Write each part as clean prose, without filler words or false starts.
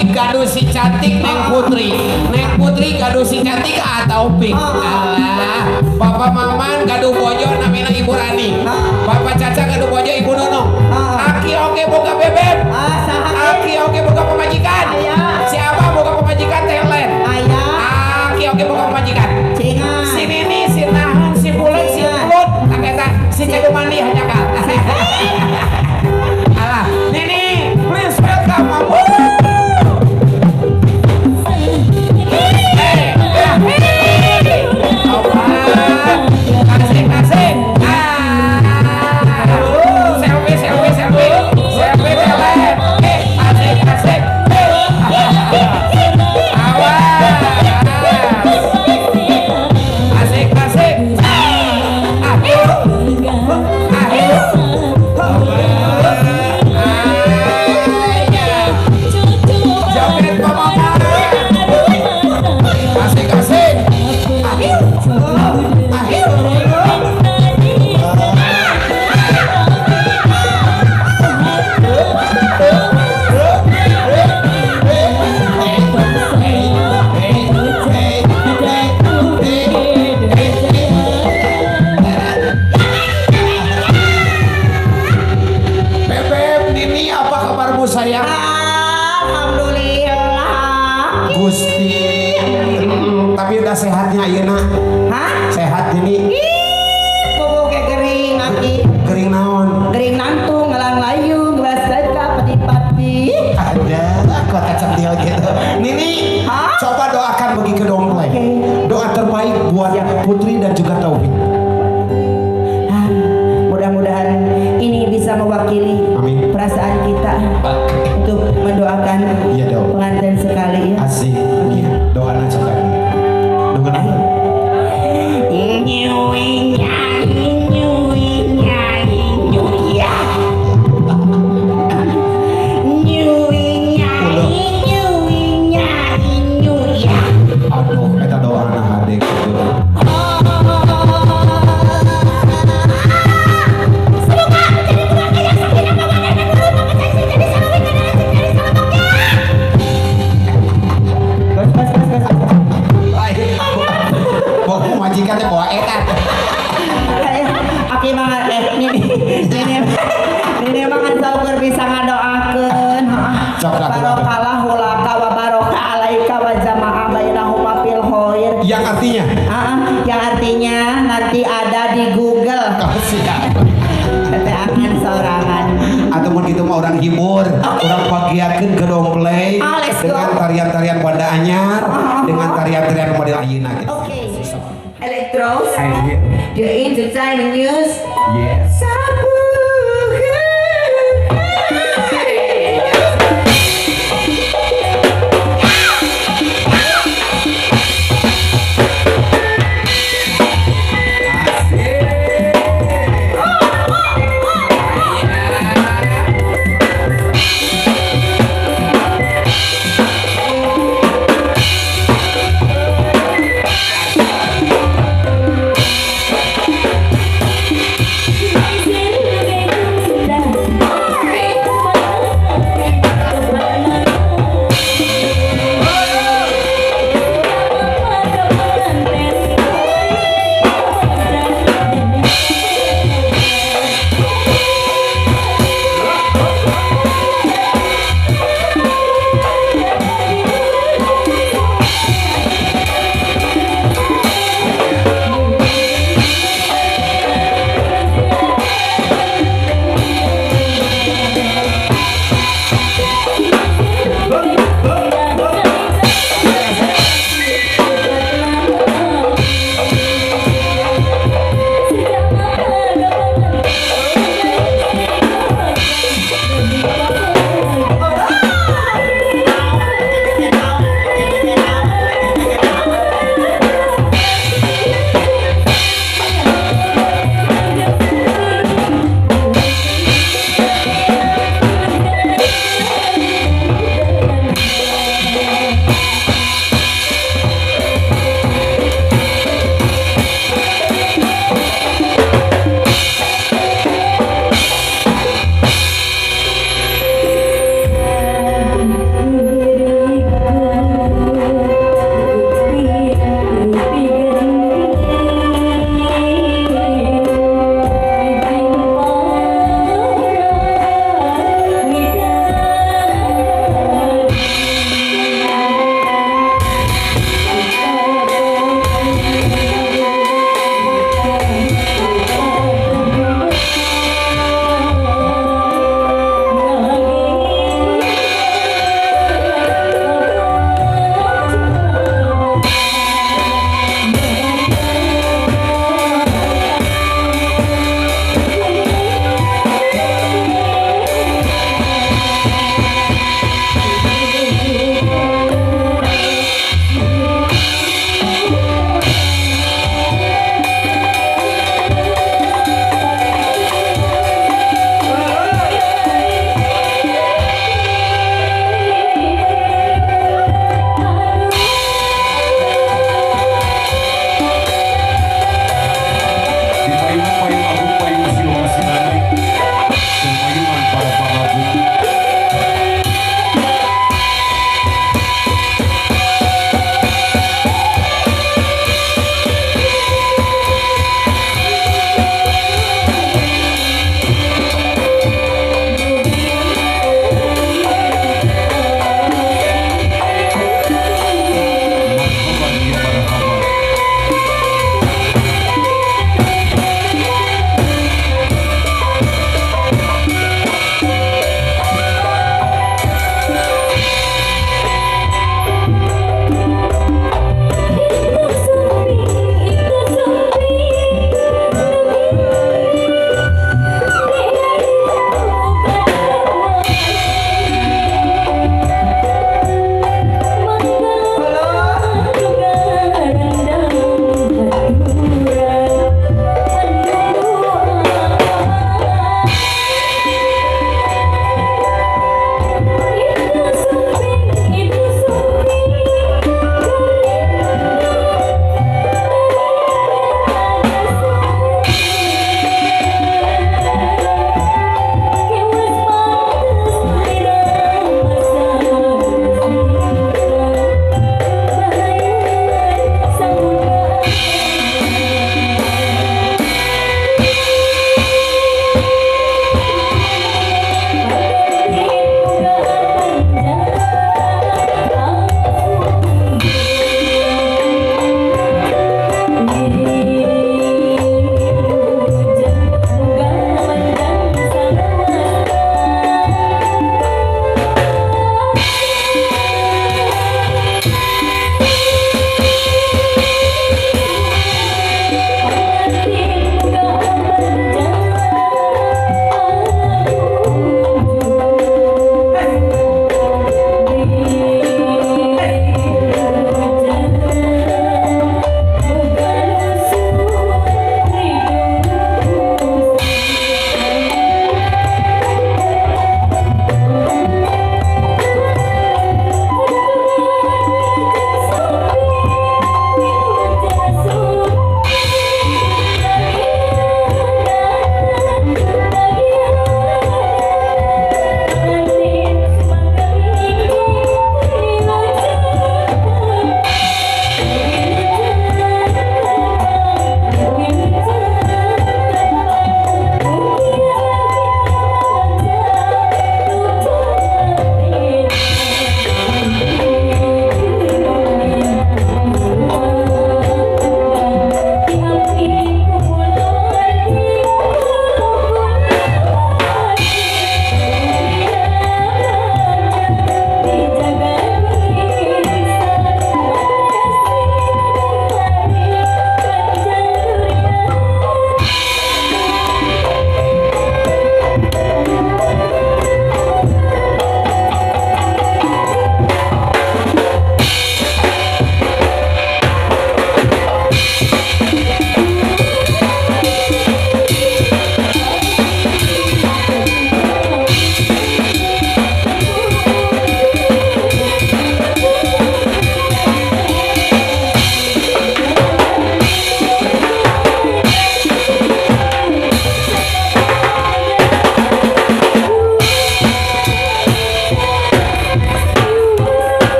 Taufik gaduh si cantik Neng Putri. Neng Putri gaduh si cantik A Taufik. Alah, Bapak Maman gaduh bojo namina Ibu Rani. Bapak Caca gaduh bojo Ibu Nunung. Aki oge boga bebeb. Aki oge boga pamajikan. Si Abah boga pamajikan teh Len. Aki oge boga pamajikan. Si Nini, si Nahan, si Bulet, si Bulut, tak eta si Cedu mandi hanya kal. Alah, Nini, please welcome Mamu. Kasih, kasih. Selfie, selfie, selfie, selfie, selfie. Asik, asik. Awas. Asik, asik. Joget mama. Asik, asik. Bebeb, Nini, apa kabarmu sayang? Alhamdulillah. Gusti, tapi udah sehatnya ayeuna. Hah? Sehat Nini. Ih, bobo kering aki. Kering naon? Kering nantung, ngelang layu, ngelas pati-pati. Ada kota centil gitu. Nini, hah? Coba doakan bagi kedompleng. Okay. Doa terbaik buat Putri dan juga Taufik. Mudah-mudahan ini bisa mewakili Amin. Perasaan kita untuk mendoakan iya dong. Pengantin sekali ya. Asik. Okay. Doa aja kan. Doa aja. Aduh, eta doa anak adik gitu. Bawa majikan teh bawa eta. Aki mah nini mah kan saukur bisa ngadoakeun. Barokallahu laka wa barokah alaika wa jama'a bainahuma fil khair. Yang artinya? Yang artinya nanti ada di Google. Oh, siap. Teteangan sorangan. Atau mun kitu mah urang hibur, urang pagiakeun ke domplay dengan tarian-tarian Banda Anyar, dengan tarian-tarian model ayeuna gitu. Oke. Electros. The entertainment news. Yes. Thank you.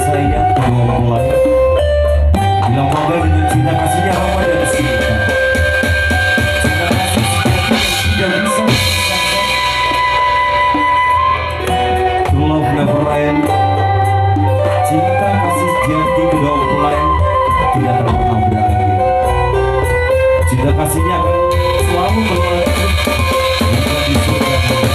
Sayang kedua mempelai dilambangkan dengan cinta kasihnya Rama dan Sinta. Cinta kasih sejati yang tidak bisa dipisahkan. True love never end. Cinta kasih sejati kedua mempelai tidak akan pernah berakhir. Cinta kasihnya akan selalu berlanjut hingga di surga nanti.